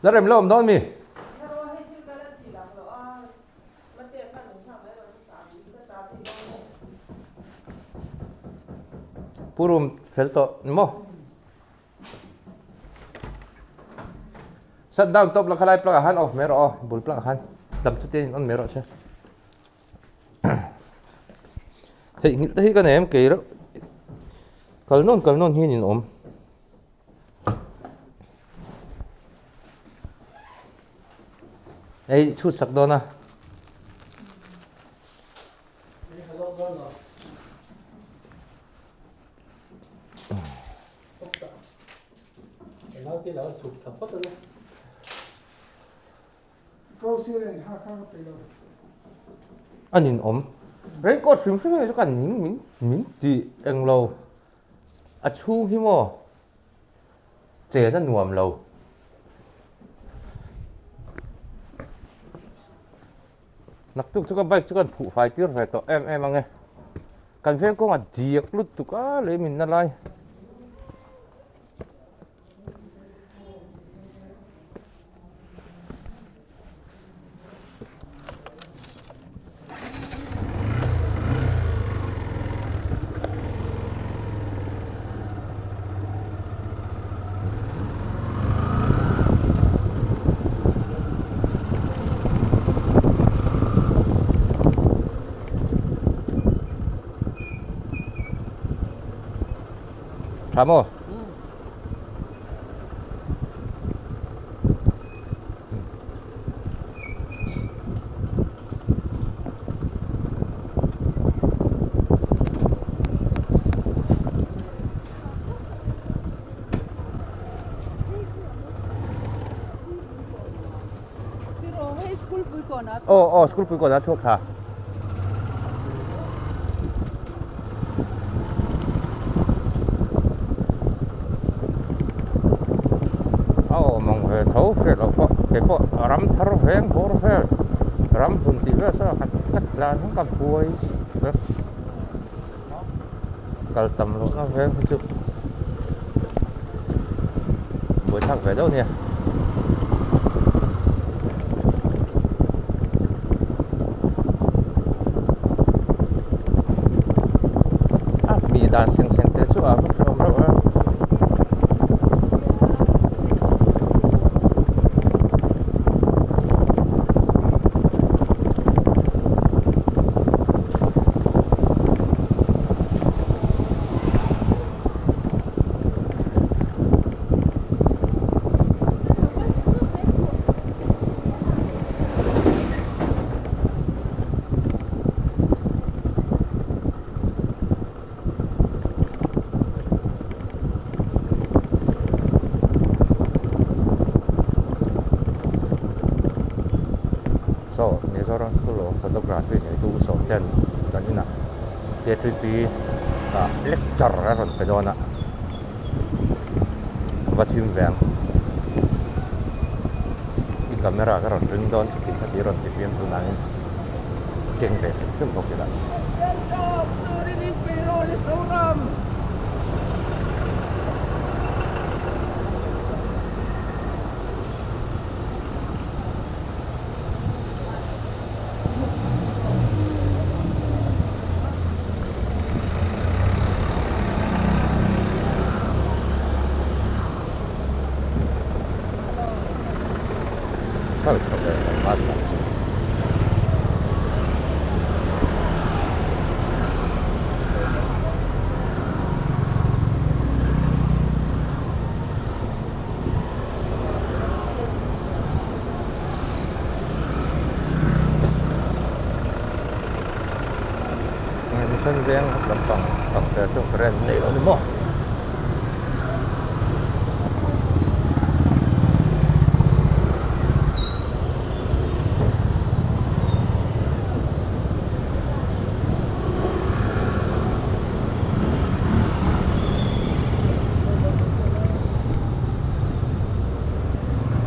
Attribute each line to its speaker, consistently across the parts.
Speaker 1: La rem la awm dawn mi? Pu room fel tawh ni maw? Shut down tawp la khalai plug ah khan off mai rawh aw, bul plug ah khan dam chu te in on mai rawh se. Theihnghilh te hi ka nei em kei reuh kal nawn kal nawn hian in awm. Ei chhut sak dawn a. A nin awm. Raincoat hrim hrim hi chu ka ning min min ti eng lo. A chhung hi maw chen a nuam lo. Naktuk chu ka bike chu kan phuh fai tir ve tawh em em ang e. Kan veng kawngah diak lutuk a lei min na lai. Tha maw? Aw aw school pui kawnah chhuak tha. A awm ang ve tho hriat loh pawh kei pawh ram thar veng bawr vel ram hun tih vel saw khat khat tlan ka buai vek. Kal tam lohna veng hi chu buaithlak ve deuh a nia. A mi dan seng seng te chu a va hrehawm reuh a. Saw Mizoram School of Photography neitu u sawm ten kan inah K3P ah lecture a rawn pe dawn a va chhim ve ang i camera ka rawn ring dawn chuti kha tih rawn ti fiam tunangin keng ve hrim hrim bawk ila. Mission veng lampang tak te chu current nei lo ni maw.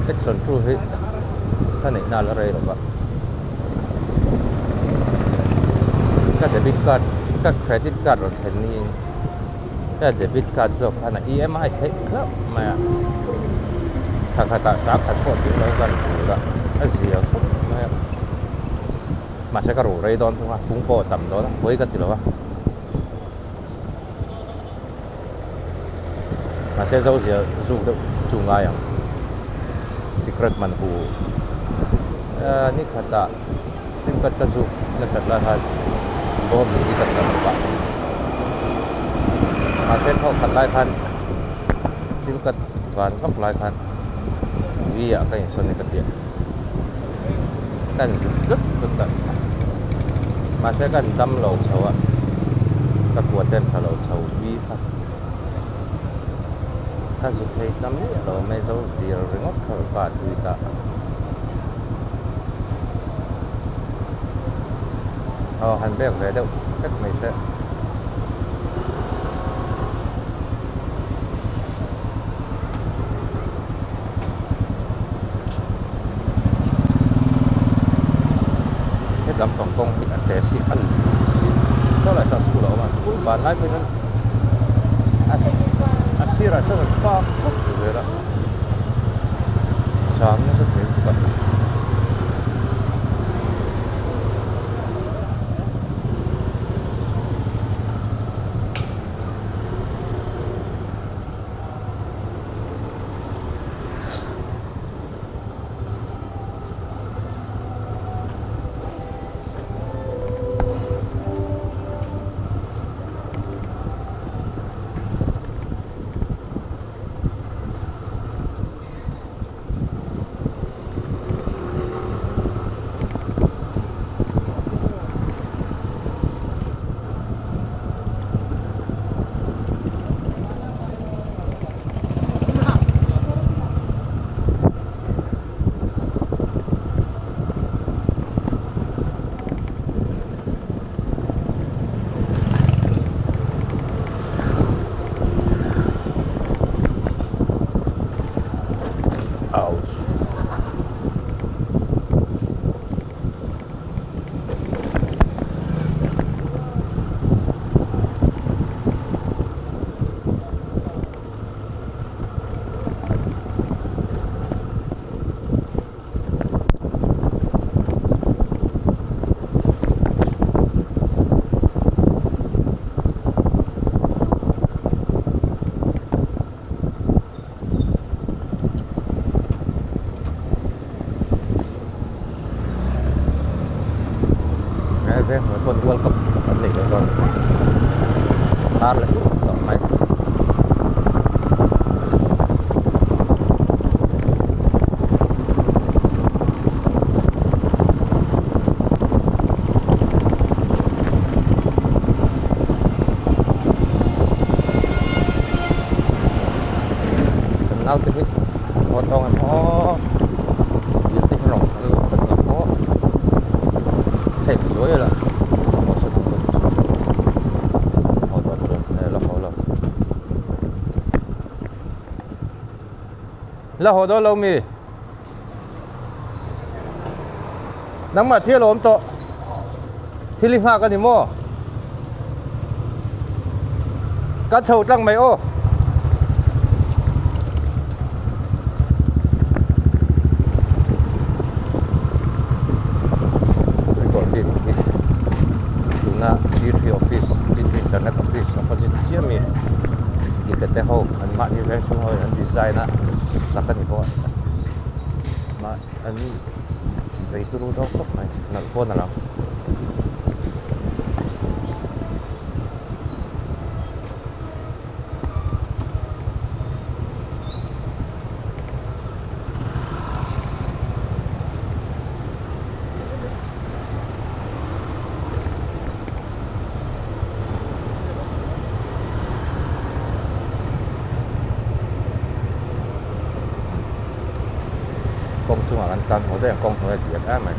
Speaker 1: Action chu hi ka neih na la rei lo va ka debit card ka credit card rawn thlen niin ka debit card zawk khan a EMI theih hlauh mai a. Thla khatah sangkhat pawh tling lo hian ka rul a, a zia khawp mai a. Mahse ka ruh rei dawn thung a, kung pawh a tam dawn a, pawi ka ti lo a. Mahse zo zia zuk deuh chu ngai ang. Sikret man hu ni khatah sim cut ka zuk nasat lai khan bawm hnih hi ka tla lo pah. Mahse thawk khat lai khan sim cut van vak lai khan V ah ka insawn e ka ti a. Ka in zut tlut tlut a, mahse ka in dam lo chho a, ka kua ten tha lo chho vi kha. Ka zu thei ta miah lo mai zo zir ringawt kha ka tui ta. Aw han bek ve deuh vek mai se. Hetlam pang kawng hi a te si a lui si saw lai saw school a awm a school ban lai phei chuan a sirah sawn an park khawp zel a zam nasa thei lutuk a. Ouch. He veng hnuai pawh World Cup an nei leh dawn tar leh lutuk tawh mai. Kan naute hi haw tawng em aw thil te hi rawng an lo khat ngam aw thleng zuai la haw sa duh lo chu haw dawn chuan e la haw lo la haw dawn lo mi nangmah thil a awm tawh thil i nghak a ni maw ka chho tlang mai aw. Record bik hi tuna T3 office T3 internet office opposite chiah mi ticket te ho an mahni veng chhung ho in an design a sak a ni bawk a mah an bei turu deuh khawp mai nalh pawh a nalh ang. Kawng chungah kan tlan haw daih ang kawng hnuai a diak em mai.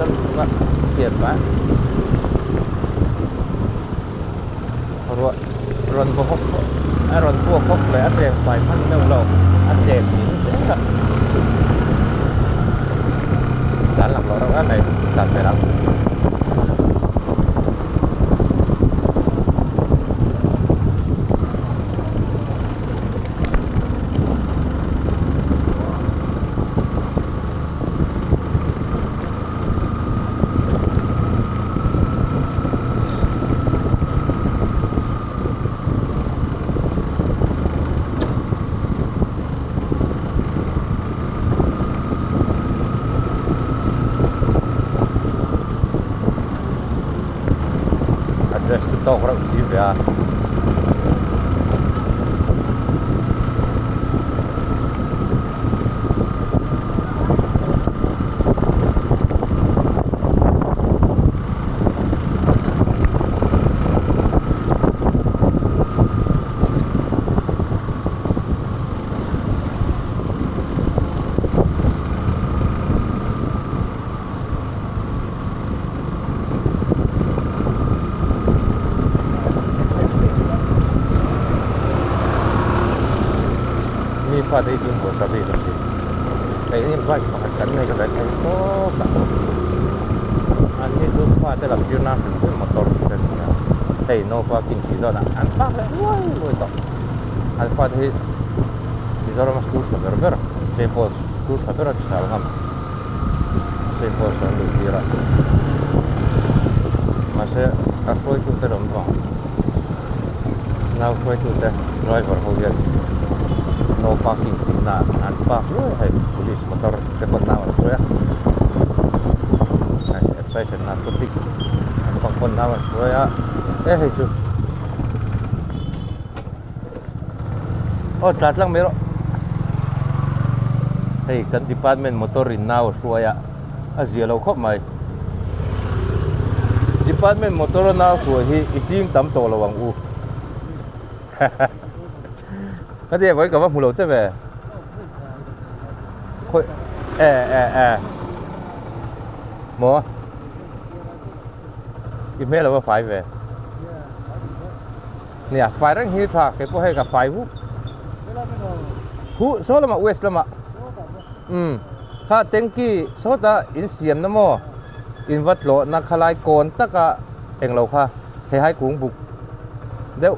Speaker 1: nasa lutuk a pian pah ruah rawn vaw hawk hawk a rawn puak hawk leh a tlem fai hman deuh lo a tlem in zel a tlan lang loh reuh em mai tlan ve ang. A dress chu tawk reuh si ve a. Mi fate hi chu hmuhsa bik a si. Keini bike pakhat kan nei ve thei tawp a. Anni chu fate lam tir nan hrim hrim motor te an nia. Hei no parking tih zawnah an park leh luai luai tawh. An fate hi Mizorama school tha ber ber Saint Paul's school tha ber a chhiar ngam. Saint Paul's an luh tir a. Mahse a hruaitute lam vang nau hruaitute driver ho hian no parking tih na an park luai a hei police motor te pawn nau an hruai a hei excise and narcotic an pang pawn nau an hruai a e hei chu Aw tla tlang mai rawh. Hei kan department motor in nau a hruai a, a zia lo khawp mai. Department motor a nau hruai hi i ching tam tawh lo ang u. Ka ti vawi ka va hmu lo che ve. Khawi e e e. Maw? I hmel a va fai ve. Nia, fai reng hi tha, kei pawh hei ka fai vuk. Huh, saw lamah west lamah. Umm, kha tanky sawta in siam na maw? In va tlawh na khalai kawn taka englo kha theihai kung buk deuh.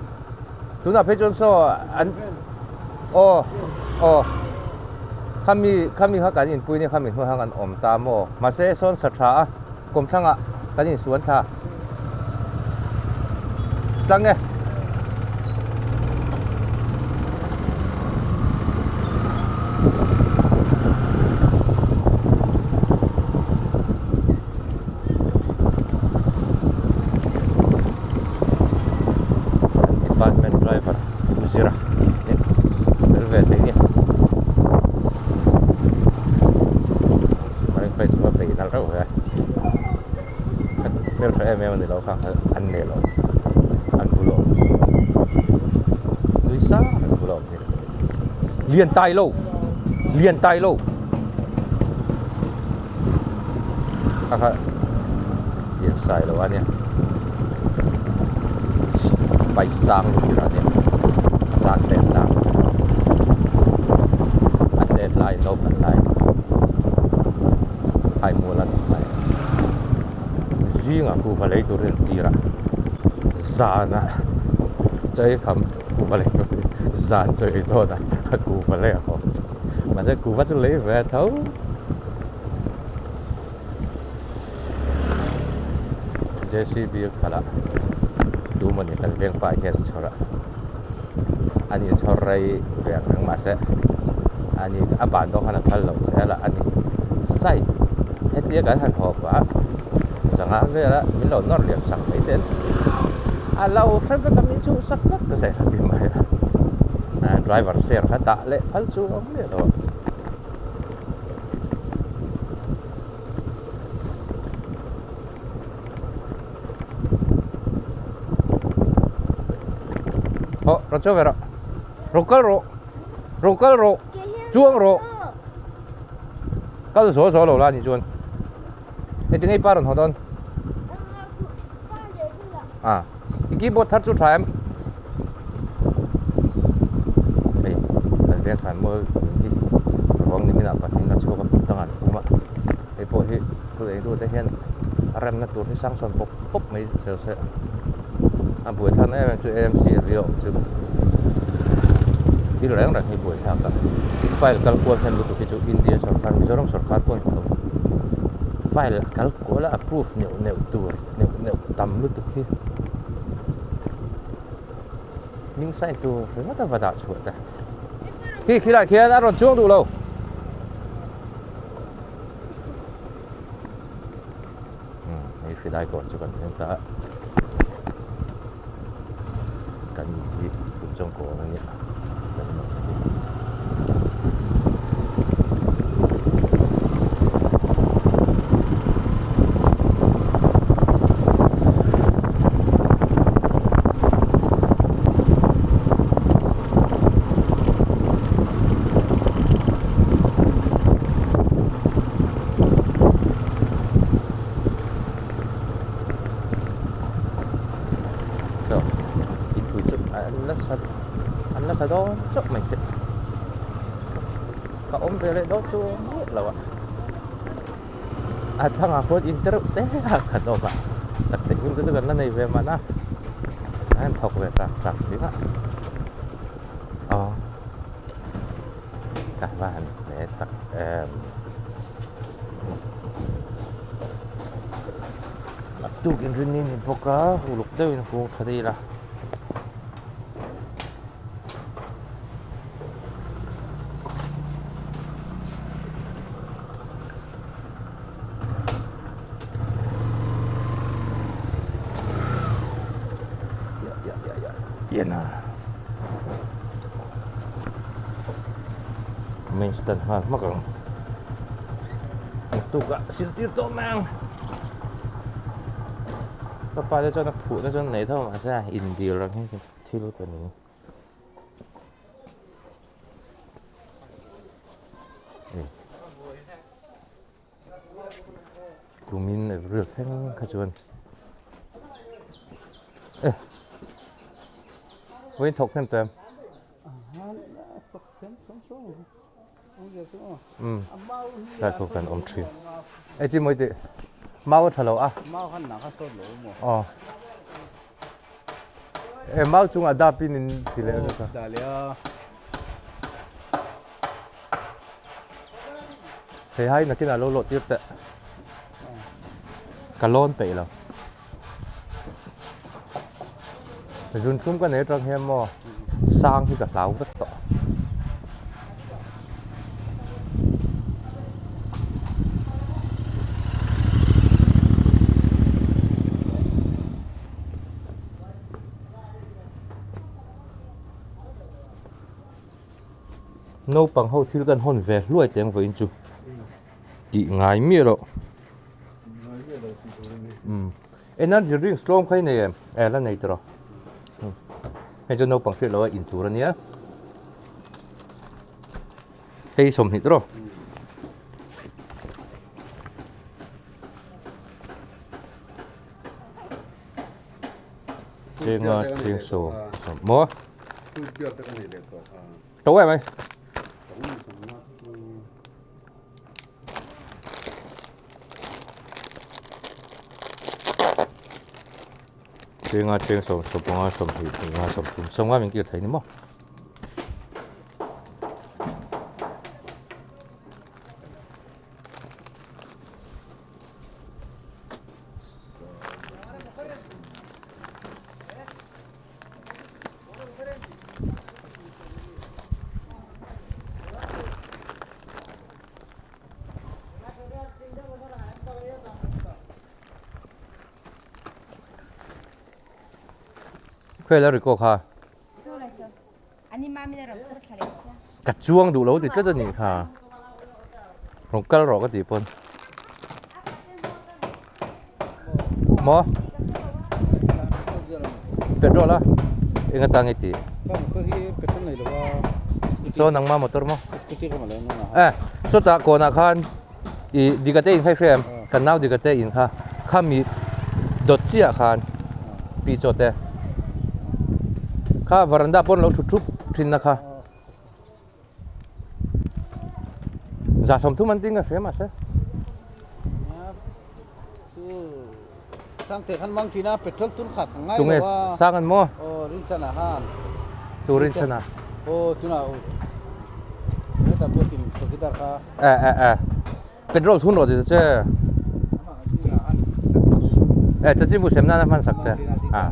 Speaker 1: Tunah phei chuan saw an aw aw khami khami kha kan inpui nia khami hnuai khan kan awm ta maw? Mahse sawn sa tha a. Kawmthlangah kan insuan thla tlang e. Department driver zira tel ve thei nia. Smiling face va bei nalh reuh ve hmeltha em em a ni lo kha an nei lo an bul a awm nui sang an bul a awm hi lian tai lo lian tai lo kha kha lian sai lo a nia pai sang lutuk a nia sang te sang a tet lai naupang lai hai mual a ni mai zingah kuhva lei turin an tir a zanah chaw ei kham kuhva lei turin zan chaw ei dawnah a kuhva lei a haw chauh mahse kuhva chu lei ve tho. J_c_b khalh a tu mawni kan veng pa hian chhawr a ani chhawr rei ve ang reng mahse ani a ban dawn khan a phal lo zel a ani side hetia kan han haw pah a zanga vela min lo nawr liam sak mai ten a lo hre vek a min chhuhsak vek zel a ti mai a driver share kha dah leh phal chu a awm miah lo a. Aw rawn chhuak ve rawh rawn kal rawh rawn kal rawh chuang rawh kal zawl zawl lo la ni chuan heti. Engti nge i pa rawn haw dawn? A i keyboard thar chu tha em? Hei kan veng thlan mual hi ruang ni minah pahnih a chhuak a hmun dangah an hum a hei pawh hi thil ei tu te hian a remna tur hi sang sawn pawp pawp mai zel se a buaithlak na em em chu AMC a ria awm chu thil reng reng hi buaithlak a file kal kual hnem lutuk hi chu India sorkar Mizoram sorkar pawh a ni tho file a kal kual a approve neuh neuh tur neuh neuh tam lutuk hi hming sign tur ringawt a va dah chhuah ta khi khilaiah khian a rawn chuang duh lo. Hei hrilai kawn chu kan thleng ta a kan in hi kum chawng kawn a nia kan in awmna hi. Chaw inpui chu an nasa an nasa dawn chauh mai se ka awm ve leh dawn chu miah lo a a thlangah khuan in te reuh te a khat awm a sak theih hun te chu kan la nei ve mahna a han thawk ve tak tak thin a aw ka va han hle tak em. Naktuk inrinni a ni bawk a uluk deuhin hung tha daih ila. Main stand nghal hmak ang. Naktukah sil tir tawh mai ang. Ka pa te chuan a phuhna chuan nei tho mahse a indil ang hi thil ka ning. Kumin April thleng kha chuan e vawiin thawk hnem tawh em? Umm tlai pawh kan awm thin. Engtin maw i tih? Mau a tha lo a. Aw. E mau chungah dapin in ti leh a ka. Thei hai nakinah lo lawh tir teh. Ka lawn peih lo. Zun thlum ka nei atang hian maw sang hi ka hlau vek tawh. Naupang ho thil kan hawn ve hluai teng vawiin chu tih ngai miah loh. Energy drinks tlawm kha i nei em? E la nei tawh. Hei chu naupang hriat loh a in tur a nia. Hei 20 tawh. Chenga cheng sawm maw? To em ai? Chenga cheng sawm sawmpanga sawmhnih sawmnga sawmthum sawmnga min kir thei ni maw? Khawi la riko kha. Ka chuang duh lo ti tlat a nih kha. Rawn kal rawh ka tih pawn. Maw? Petrol a? Eng atan nge tih? Saw nangma motor maw? Eh, sawtah kawnah khan i dikate in khai hria em? Kan nau dika te in kha khami dawt chiah khan pi chaw te kha varanda pawn lo thut thup thin na kha 30 an tin ka hria mahse.
Speaker 2: Sangte khan mang thin a petrol tun khat ka ngai
Speaker 1: Tunge
Speaker 2: lo a.
Speaker 1: sang an maw?
Speaker 2: Aw rinchhan ah khan.
Speaker 1: Tu rinchhan ah?
Speaker 2: Aw tunah heta biakin chawkidar kha.
Speaker 1: E e e petrol thun rawh ti ta che. E chanchinbu sem nana hman sak che. A.